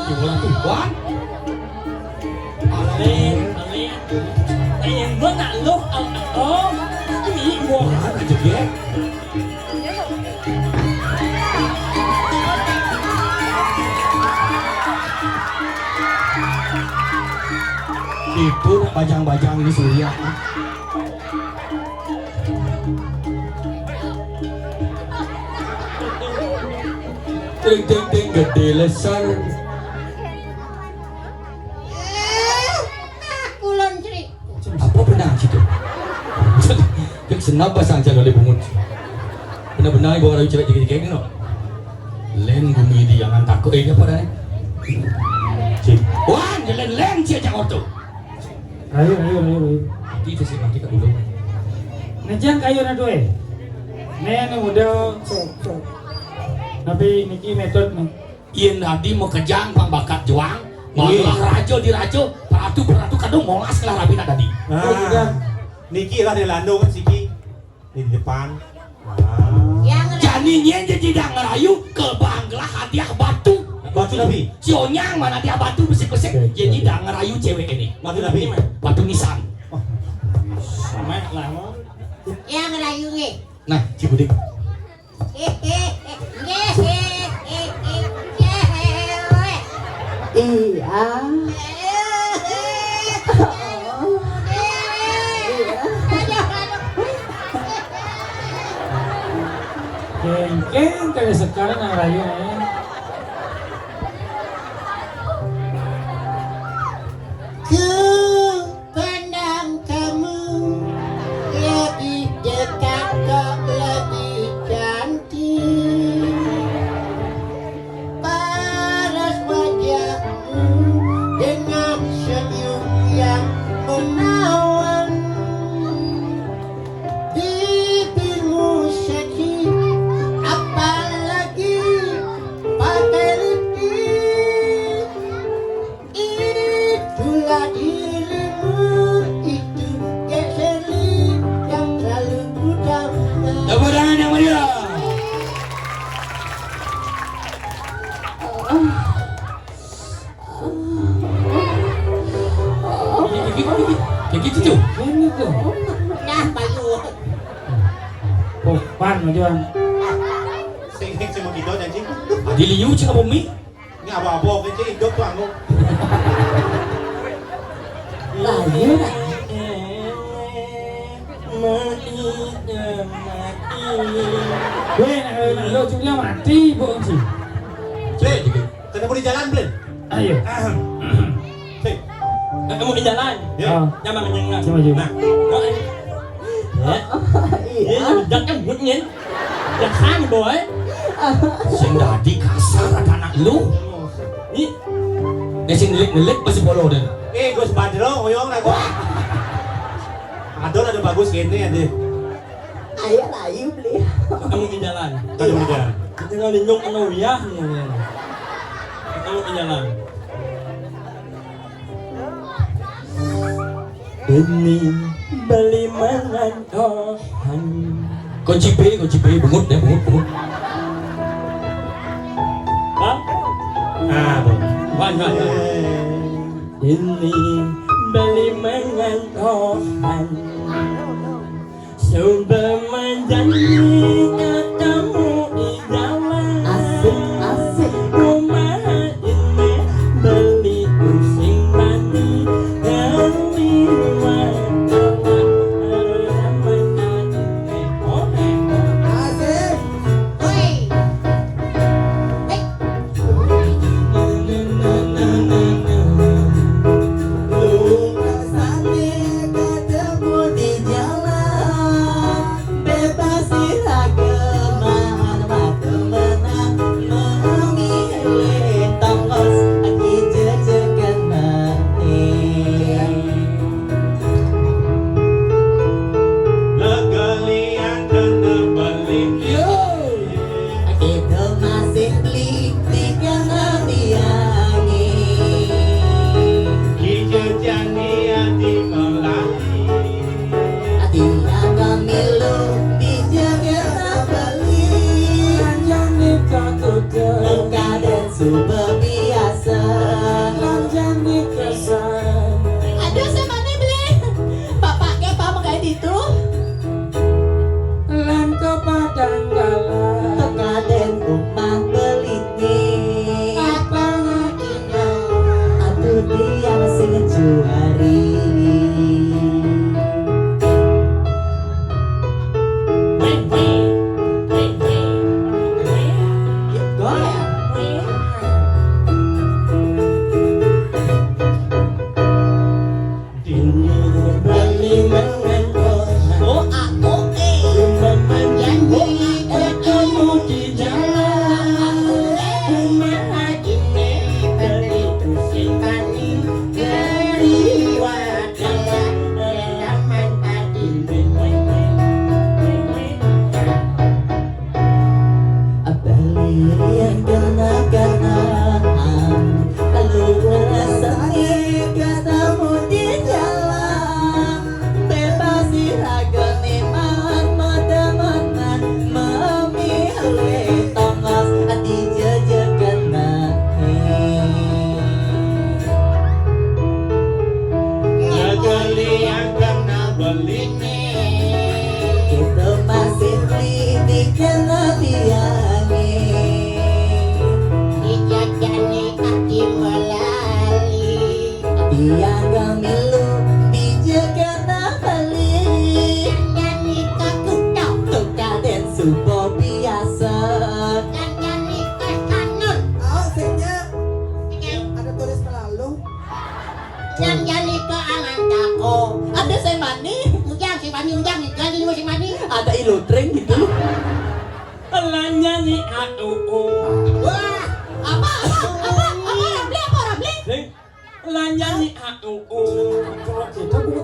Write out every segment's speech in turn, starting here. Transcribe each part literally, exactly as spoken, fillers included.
Bola tuan. Aling, aling. Aling gua nak lu, oh, ini gua. Wah, aja dia. Itu nak bajang-bajang ini Surya. Ting ting ting gede leser. Eh, aku loncri. Apa benar situ? Cek senapa sang calon bungut. Benar-benar ibu orang cewek tiga-tiga ini no. Len gumi di jangan takut eh apa dah ni? Cik. Wan, jalan len cek cak oto. Ayo, ayo, ayo, ayo. Mati tu si mati kat dulu. Ngejang kayu na dua. Ni ni muda. Cek, cek. Tapi niki metode ni. Yen dadi makejang pang bakat juang, iya. Malah raja diraja, peratu-peratu kadung molas kelah rabi nak dadi. Ah. Oh, iya. Niki lah di Lando kan siki. Di depan. Ah. Jani nyen jadi dah ngerayu ke banglah hadiah batu. Batu nabi. Cionyang mana hadiah batu besik-besik. Oke, jadi oke. Dah ngerayu cewek ini. Batu nabi. Batu nisan. Oh. Sama lah. Yang ngerayu ni. Nah, Cibudik. Iya. Kengkeng kali sekarang yang rayu ya. Ku pandang kamu lebih dekat kok lebih cantik. Paras wajahmu dengan senyum yang menawan. Bibirmu seksi, apalagi pakai lipstick. Itulah dirimu itu, Kak Sherly yang selalu ku dambakan. Tepuk tangan yang meriah. Kayak gitu, kayak gitu, kayak gitu tuh. Ini tuh. Nah, payu. Popan aja. Sing sing cuma gitu aja, Cing. Adi liu cing apa mi? Ini apa-apa, oke, Cing, hidup tuh, anu. Lah, iya, lah. Mati, mati. Weh, nak, nak, lo cuma mati, Bu Cing. Cing, ketemu di jalan, Blin? Ayo. Ahem. Hei. Ketemu di jalan. Ya. Oh. Jangan nengah. Coba, coba. Nah. Oh, eh. Ya. Iya. Iya, jangan buat nyen. Jangan, boy. Sing dadi kasar ada anak lu. Ni. Ni sing ngelik-ngelik masih polo deh. Eh, Gus Badro, ngoyong lah, Gus. Adon ada bagus gini aja. Ayo layu beli. Ketemu di jalan. Ketemu di jalan. Kita nggak lindung kena uyah. Ketemu di jalan. Ini beli mangan tohan. Kunci B, kunci B, bungut deh, bungut, bungut. Hah? Ah, bungut. Wan, wan, wan. Ini beli mangan tohan. Coba manjani katamu idaman. Asik, asik. Rumah ini beli using bani. Kami rumah tawa ramai ini. Oh, eh, oh. Asik. Hei. Hei. Lu rasane ketemu di jalan. Bebas raga Yang gak milu di Jakarta beli. Nyanyi ke kuda. Tukar dan supo biasa. Nyanyi ke sanun. Oh, singnya. Ada tulis melalu. Nyanyi ke alang tako. Ada sing mani. Ujang, sing mani, ujang. Ganti dulu sing mani. Ada ilotring gitu. Lah nyanyi aku. Wah, apa, apa, apa, apa, Ramli, apa, Ramli? Sing Lanjani aku.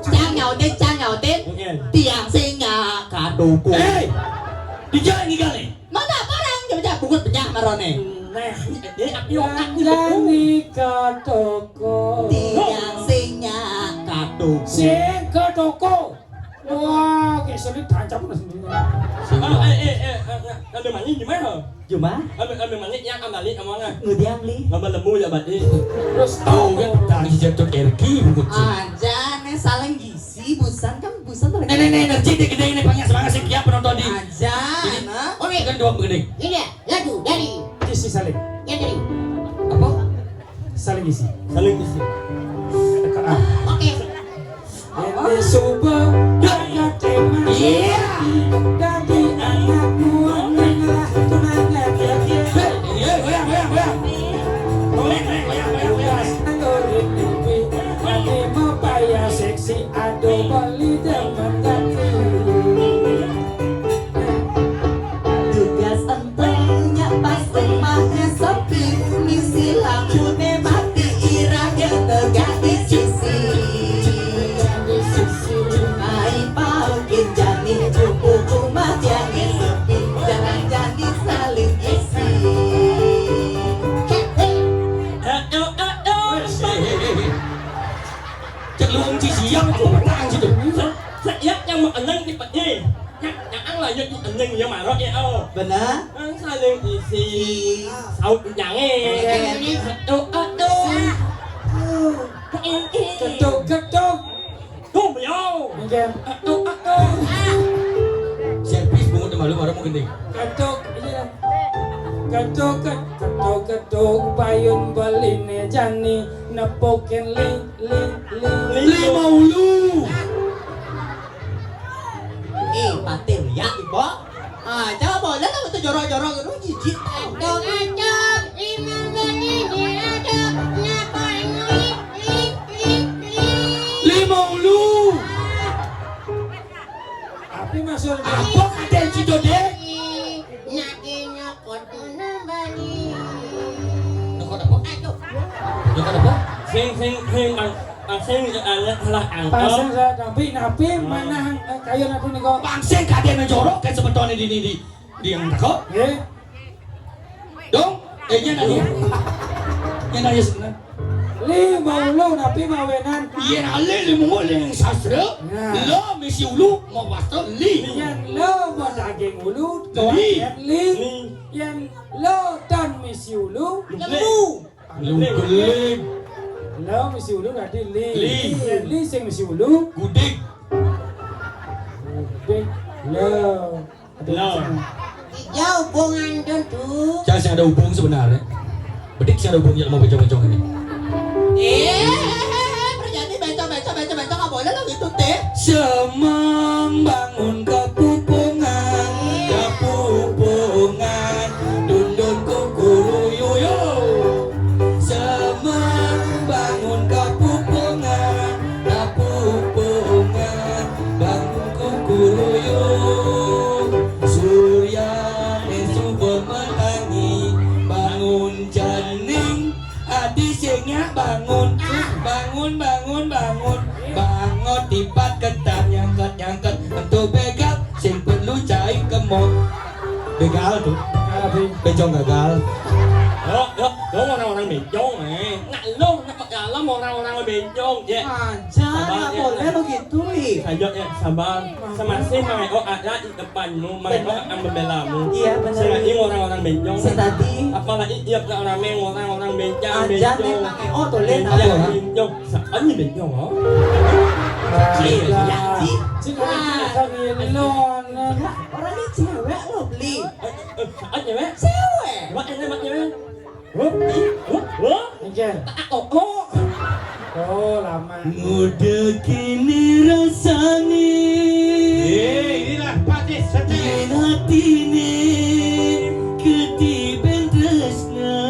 Cang nyautin, cang nyautin. Oke. Tiang singa kaduku. Hei! Dijak ini kali. Mata parang, coba bungut penyah marone. Nah, ini aku. Lanjani ke toko. Tiang singa kaduku. Sing ke toko. Wah, kayak sulit tancap lah sendiri. Ah, eh, eh, eh, eh, eh, ada maning di mana? Cuma? Ada, ada maning yang kembali sama nggak? Ngudiang li. Lama lemu ya, Badi. Terus tahu kan, petang si jatuh erki, bungut si. Aja, nih saling gizi, busan kan, busan tuh. Nih, nih, nih, energi dia gede ini, banyak semangat sih, tiap penonton di. Aja, ini, nah. Oke. Kan dua begede. Ini ya, lagu dari. Gizi saling. Yang dari. Apa? Saling gizi. Saling gizi. Tekan. Oke. Ini subuh, ya, ya, tema. Iya. Dadi anakmu, adalah tunangan, ya, ya. Hei, iya, goyang, goyang, goyang. Goyang, goyang, goyang, goyang, goyang. Nanggorin mimpi, ati mau payah seksi, aduh, beli demen gati. Tugas entengnya pas rumahnya sepi, misi lampune mati, irahnya tegak di sisi. Ai pakin jani, cupu rumah jani sepi, jalan jani saling isi. Aduh, aduh. Cek luang ci siang, aku petang situ. Setiap yang mau eneng di peti. Nyak, nyak, ang lanjut di eneng ya marok ya, oh. Benar. Ang saling isi. Saut nyange. Oke. Aduh, aduh. Ketuk, ketuk. Tuh, beliau. Oke. Aduh, aduh. Servis bungut malu baru mau gending. Ketuk, iya. Ketuk, ketuk, ketuk, ketuk, payun beline jani, nepukin li, li, li. Lima ulu. Eh, patir ya, Ibu. Ah, coba boleh lah itu jorok-jorok gitu, jijik. Aduh, aduh, lima menit, aduh, napa ini? Li, li, li. Lima ulu. Tapi maksud apa kata yang situ, Dek? Nak nyokot nambani. Nyokot apa? Aduh. Nyokot apa? Sing, sing, sing, bang, bang, sing, eh, eh, salah angkot. Pasang saya tapi napi mana, eh, kayu napi nih kok? Bang, sing kade menjorok kan sebetulnya di, di, di, di yang tako. Eh? Dong, eh, iya nanya. Iya nanya sebenarnya. Li mau ulu napi mawenan. Iya, nah, li, li mau ulu yang sastra. Nah. Lo misi ulu mau pastor li. Yang lo mau daging ulu, li. Tuan li. Li. Yang lo tan misi ulu. Lemu. Lu geling. Lo misi ulu tadi li. Li. Yang li sing misi ulu. Gudik. Gudik. Lo. Lo. Ija hubungan tu tu. Cang sing ada hubung sebenarnya. Bedik sing ada hubung yang mau bencong-bencong ini. Eh, perjadi bencong, bencong, bencong, bencong, nggak boleh lo gitu, teh. Semang bangun kepupungan, kepupungan, dundun kukuruyuyu. Semang bangun kepupungan, kepupungan, bangun kukuruyuyu. Surya esuk metangi, bangun janing. Adi singnya bangun, bangun, bangun, bangun. Bangun tipat ketan nyangket, nyangket. Untuk begal, sing perlu cai kemot. Begal tuh. Bencong gagal. Lo, lo, lo orang-orang bencong, eh. Nak lo, nak dalam orang-orang bencong, ya. Aja, sabar, nggak ya, boleh lo gitu, ih. Saja, ya, sabar. Semasih mau ada di depanmu, mau akan membelamu. Iya, benar. Selain orang-orang bencong. Saya tadi. Apalagi tiap nak orang orang-orang bencong, aja bencong. Nih pakai oto, lihat bencong, apa? Bencong. Saat ini bencong, oh. Iya, iya, iya. Cik, cik, cik, cik, lo, nah. Orang ini cewek lo beli. Eh, eh, saat cewek? Cewek. Mak ini, mak cewek. Hah? Hah? Hah? Enggak. Tak, oh, oh. Oh, lah. Ngudeg kene rasane. Eh, inilah Pak Desa. Yen atine ketiben tresna.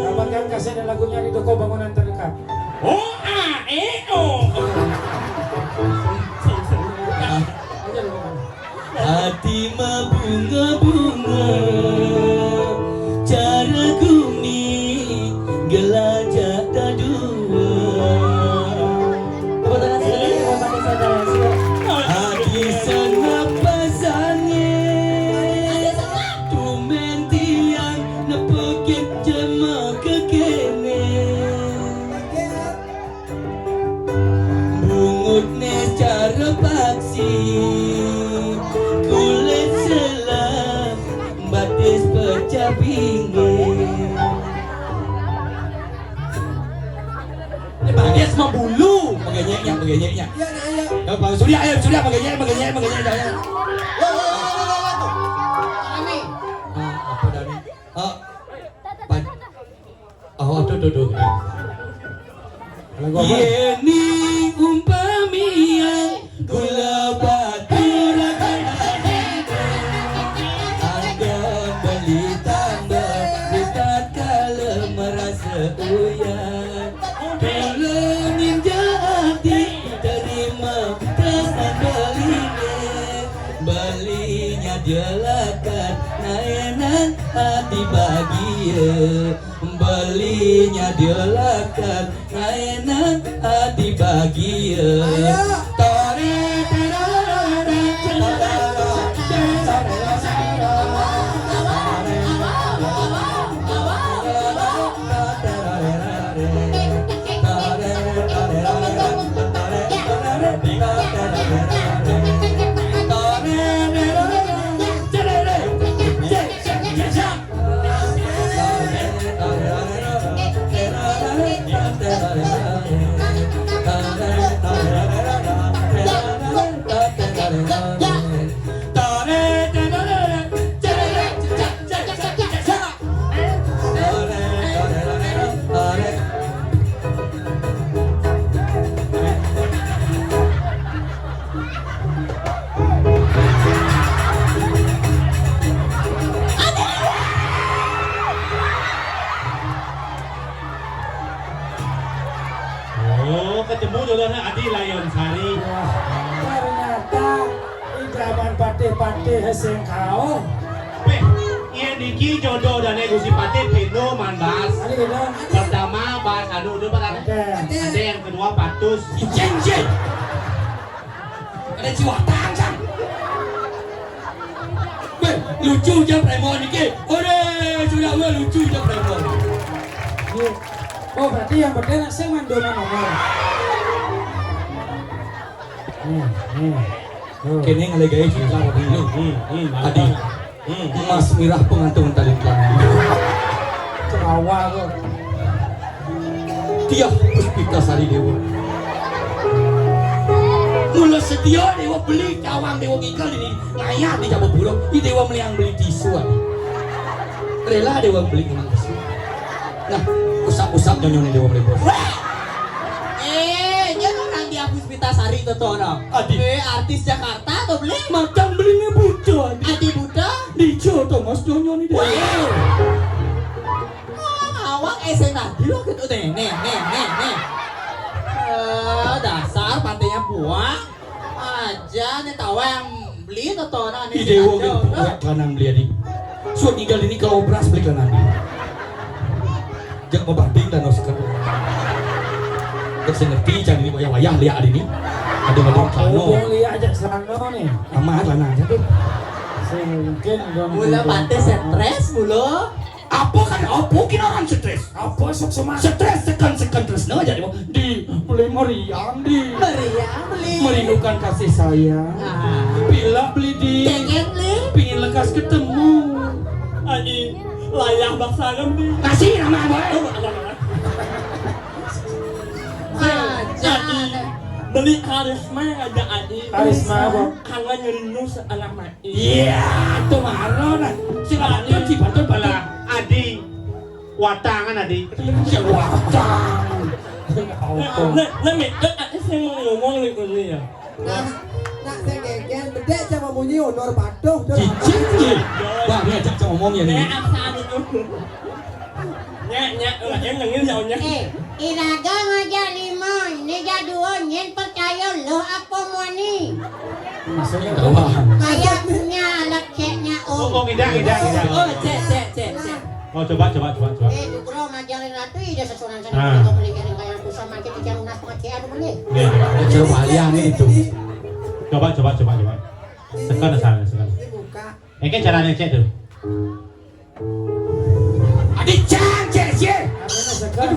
Dapatkan kaset dan lagunya di toko bangunan terdekat. Oh, A, E, O. Aja dulu. Ati mabunga-bunga, cara gumi gelajak dadua. Tepuk tangan sekali, Bapak Desa Tarasio. Ati senapasane, tumen tiang nepukin jema kekene. Bungutne cara paksi, kulit selap, batis pecah pinggir. Ini batis mau bulu, beganyanya, beganyanya. Iya, iya, iya. Ya, Bang Surya, ayo Surya, beganyanya, beganyanya, beganyanya. Yo, yo, yo, yo, yo, yo. Kami. Ah, apa Dani? Ah, Pan-, Oh, aduh, aduh, aduh. Lagu apa? Yeni umpami gula batu rakan ada beli tambah di tatkala merasa uyan. Tulung injak ati terima tresnan beline. Belinya dielakkan naenan ati bagia. Belinya dielakkan naenan ati bagia. Ayo. Tore, tore, tore, tore. Oh, ketemu dulu na Adi Lion Sari. Wah, ternyata idaman patih-patih sing kauh. Peh, iya niki jodoh dane Gusti Patih peno man Bas. Adi peno. Pertama Bas anu udah pada. Oke. Ada yang kedua Patus. Ijeng, ijeng. Ada jiwatang, sang. Weh, lucu aja premo niki. Ore, sudah weh lucu aja premo. Iya. Oh, berarti yang penting sing mandonan nomor. Nih, nih. Tuh. Kene ngale gawe citra tadi. Hmm, hmm, hmm, Adi. Hmm. Emas mirah pengantung tali pelangi. Cerawa kok. Tiah Puspita Sari Dewa. Mula setia Dewa beli cawang Dewa ngikel ini ngayah di Jaba Burung. Di Dewa meliang beli tisu, Adi. Rela Dewa beli memang tisu. Nah, usap-usap nyonyone Dewa beli bos. Wah! Eh, nya orang di Puspita Sari to to orang. Adi. Eh, artis Jakarta to beli. Makan belinya buta, Adi. Adi buta. Dijo Thomas nyonyone Dewa. Wah. Oh, awak S N tadi lo gitu deh. Nih, nih, nih, nih. Eh, dasar patihnya buang. Aja nih tawa yang beli to to orang nih. Ide wong yang buat lanang beli, Adi. Suat tinggal ini kalau obras beli lanang. Jak mabanding dan seket. Jak sing ngerti can ini wayah-wayah liak ini. Ada ada kano. Wong liak aja selana nih. Amat lanang aja tuh. Sing mungkin mula patih stres mula. Apa kan apa kira orang stres? Apa sok semangat? Stres tekan tekan terus no jadi di beli meriang di. Meriang beli. Merindukan kasih sayang. Ah. Bila beli di. Pengen beli. Pingin lekas ketemu. Ani layah basarem di. Kasih nama boy. Aja. Beli karisma aja Adi. Karisma apa? Angga nyerindu seanak mati. Iya, itu maro nah. Si Patut, si Patut, Patut. Adi. Watangan Adi. Si watang. Nek, nek, nek, sing ngomong niku ya. Nah, nak sing geger, bedek sama munyi honor patuh, Cuk. Cicing, Cik. Wah, diajak cak ngomong ya, nih. Nek, apa itu? Nek, nek, nek, yang nengil ya, nek. Eh, iraga ngajak lima, ini jadwal, nyen percaya lo apa moni? Maksudnya doang. Kayaknya leceknya, Om. Oh, oh, tidak, tidak, tidak. Oh, cek, cek, cek, cek. Oh, coba, coba, coba, coba. Eh, Nugro ngajarin Ratu, ida sesuran sana, ah, kita beli kering kayak susah, makin ikan lunas, makin anu, beli. Iya, iya. Coba lihat nih itu. Coba, coba, coba, coba. Sekarang sana, sekarang. Ini buka. Ini kan caranya cek tuh. Adi cang, cek, cek. Artinya segar.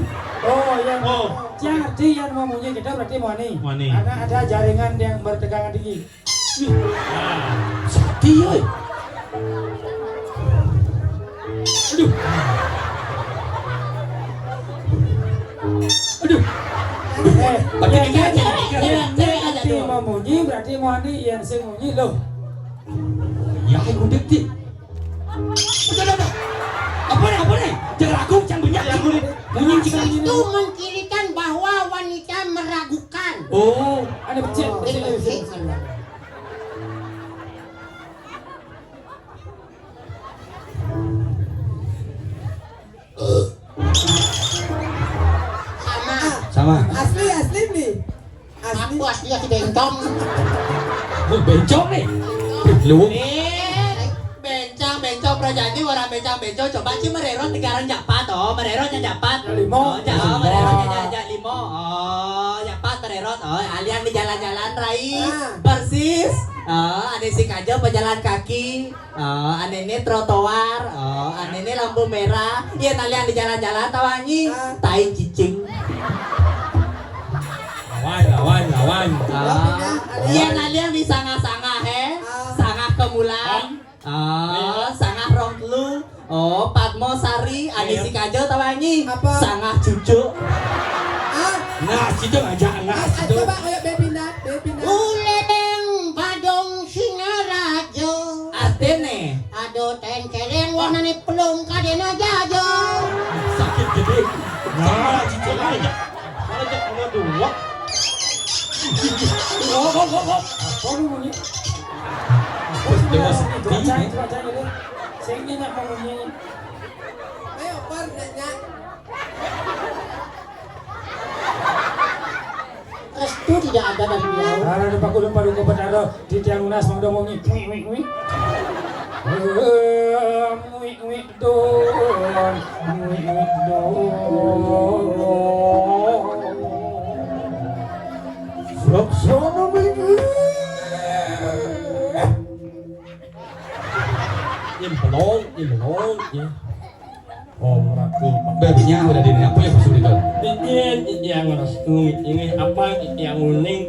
Oh, iya. Oh. Cang, arti yang mau munyi kita berarti mau nih. Mau nih. Karena ada jaringan yang bertegangan tinggi. Ih, ah, sakti, oi. Aduh. Aduh. Eh, berarti yen, yen, yen, yen, yen, yen, yen, yen, mau munyi, berarti mau nih, yang sing munyi loh. Ya, aku dikti. Udah, udah, udah. Apa nih, apa nih? Jangan ragu, jangan banyak. Jangan munyi, jangan munyi. Itu mengkirikan bahwa wanita meragukan. Oh. Ada becek, becek, becek. Sama. Sama. Asli, asli nih. Asli. Aku asli, asli bencong. Lu bencong nih. Lu. Eh, bencong, bencong, Prajanji, orang bencong, bencong. Coba sih mererot negara japat, oh, mererot yang japat. Limo. Oh, jauh, mererot yang japat, limo. Oh, japat mererot. Oh, alian di jalan-jalan, Rai. Ah. Persis. Oh, ada sing aja pejalan kaki. Oh, aneh ini trotoar. Oh, aneh ini lampu merah. Iya, talian di jalan-jalan tawangi. Ah. Tai cicing. Lawan, lawan, lawan. Oh. Iya, talian di sangah-sangah, he. Ah. Sangah kemulan. Oh. Oh, sangah rong telu. Oh, Padmo Sari, aneh sing aja tawangi. Apa? Sangah cucuk. Ah. Nah, situ aja, nah, situ. Coba, ayo, be pindah, be pindah. Ulebeng badong Singaraja. Artine? Aduh, tengkeleng warnane pelung kadena jaja. Sakit gede. Nah, cicil aja. Aja sama dua. Oh, oh, oh, oh. Apa lu bunyi? Apa sih dia bunyi? Cuaca, cuaca gitu. Sing nyenyak mau bunyi. Ayo, Par, nyenyak. Restu tidak ada dari beliau. Arah depan kudu padu ke Betara di tiang lunas mangda munyi. Wik, wik, wik. Eh, wik, wik, don. Wik, wik, don. Frok sono beli. Im pelong, im pelong, ya. Om Ratu. Babinya udah di apa ya, Pak Sudito? Izin, izin yang restu, ini apa yang uning?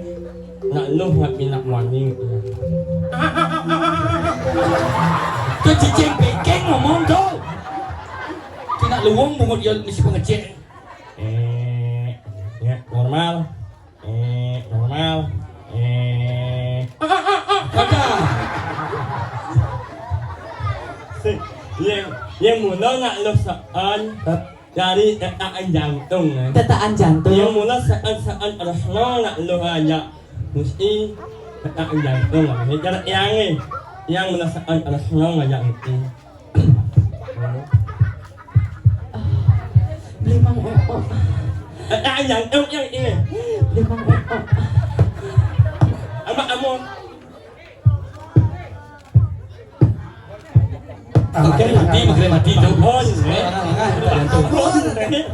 Nak lu nggak pindah warning. Tuh cicing pikir ngomong tuh. Kena luwung bungut dia misi pengecek. Eh, ya, normal. Eh, normal. Eh. Kagak. Sing, yang, yang mula nak lu sean dari tetaan jantung, eh. Tetaan jantung. Yang mula sean, sean resno nak lu aja. Mesti tetaan jantung, eh. Cara yang, eh. Yang mula sean resno aja mesti. Beli Mang Eo. Eh, eh, yang, yang, yang ini. Beli Mang Eo. Ama, amo. Oke, mati, makin mati, Cuk. Ampun, eh. Ampun, eh.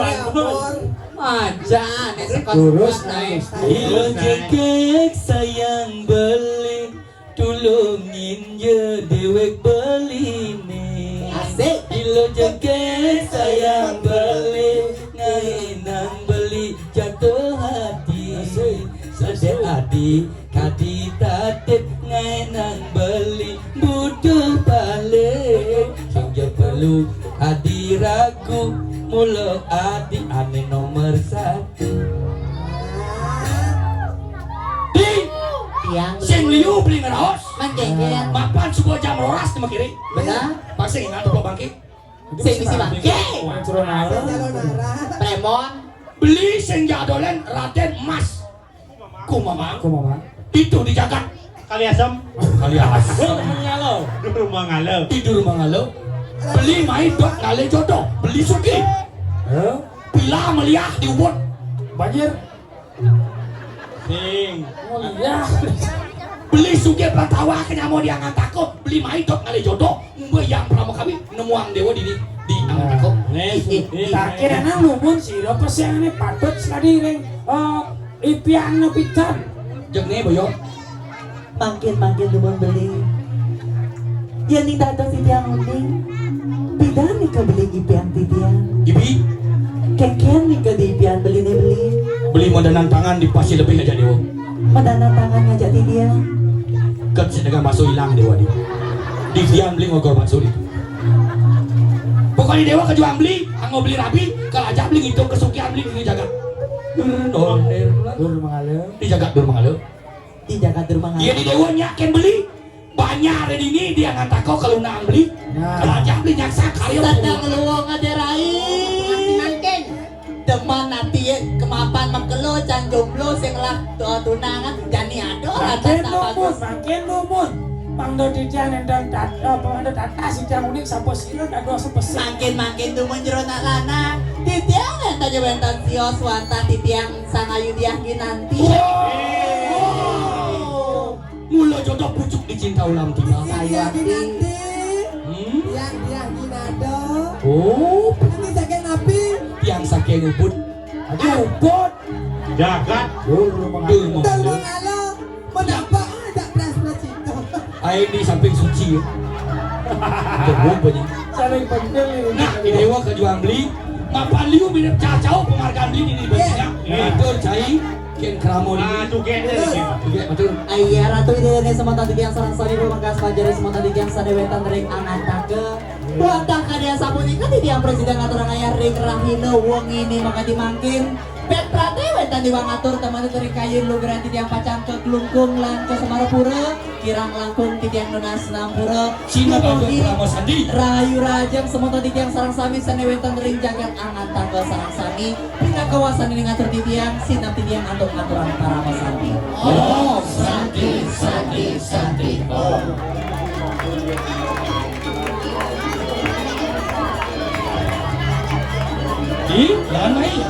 Ampun. Aja, nek sekot lurus, kuat, naik. Naik. Ilo jegek sayang beli. Tulungin ye dewek beline. Asik. Ilo jegek sayang beli, ngae nang beli jatuh hati. Asik. Sedek adi kadi tatit, ngae nang beli butuh balik. Sing je perlu adi ragu, mula adi ane nomor satu. Di tiang sing liu beli ngeraos. Mangkene. Mapan subuh jam rolas di kiri. Benar. Pasti ingat tuh bangkit. Sing isi bangke. Premon. Beli sing jadolén Radén Mas. Kumamang. Kumamang. Itu di jagat. Kaliasem. Kaliasem. Dur Mangalo. Dur Mangalo. Tidur Mangalo. Beli mai dot ngalih jodoh. Beli sugih. Hah? Bila meliah di Ubud. Banjir. Sing. Oh iya. Beli sugih Pertawa kenyamo di Angantaka. Beli mai dot ngalih jodoh. Mbah Hyang Pramakawi nemuang déwa di, di Angantaka. Nah. Ih, ih, ih. Takir anak lumun sira pesengané patut sekadi ring, eh, ipian pican. Jeng né, Boyo. Mangkin-mangkin dumun beli. Yén ning dados titiang uning, pidan nika beli ipian titiang? Ibi. Kénkén nika di ipian beliné beli? Beli madanan tangan di pasih lebih ngajak déwa. Madanan tangan ngajak titiang. Ket sing dengan bakso ilang déwa di. Di ipian beli ngogor bakso di. Pokokné déwa kajuang beli, anggo beli rabi, kal ajak beli ngitung kesugihan beli di jagat. Dur, dur, dur. Dur Mangalo. Di jagat Dur Mangalo. Di jagat Dur Mangalo. Iya, di déwa nyakin beli. Banyak ada dini di Angantaka kalunang beli. Nah. Kal ajak beli nyaksa karya. Sedeng luwung ada rai. Mangkin. Demen ati kemapan makelo can jomblo sing lah tu-, tunangan jani ada lantas. Mangkin apa, dumun, Gus? Mangkin dumun. Pangdo titiang nénten tat-, eh, pangdo tatas titiang uning sampun sira dados sepesik. Mangkin-mangkin dumun jero nak lanang. Titiang nénten ja wénten sios wantah titiang Sang Ayu Diah Ginanti. Wow. Mula jodoh pucuk dicinta ulam tiba. Diah Ginanti. Hmm? Diah, Diah Ginado. Oh. Ini saking napi? Tiang saking Ubud. Aduh, Ubud. Jagat. Dur Mangalo. Dur Mangalo. Dur Mangalo. Menapa ada pras-pras itu? Ai di samping suci. Dur Mangalo. Saling penting ini. Nah, di déwa kajuang beli. Mapan liu mirip cacau penghargaan beli di Iya. Banyak. Iya. Betul, cai. Kén krama di. Ah, tugék. Tugék, betul. Iya, Ratu Ida Dané semonten titiang sareng sami pamungkas pajari semonten titiang sané wénten ring Angantaka. Wantah kadya sapunika titiang prasida ngaturang ayah ring rahina wenginé makadi mangkin. Pét praté wénten diwang atur temen ring kayun luberan titiang pacang kaklungkung lan kasemarapura, kirang langkung titiang nunas nampura. Sineb agung Parama Sandi. Rahayu rahajeng semonten titiang sareng sami sané wénten ring jagat Angantaka sareng sami. Pinaka wasané ngatur titiang, sineb titiang antuk ngaturang Parama Sandi. Om Santi, Santi, Santi, Om. Ih, jangan main.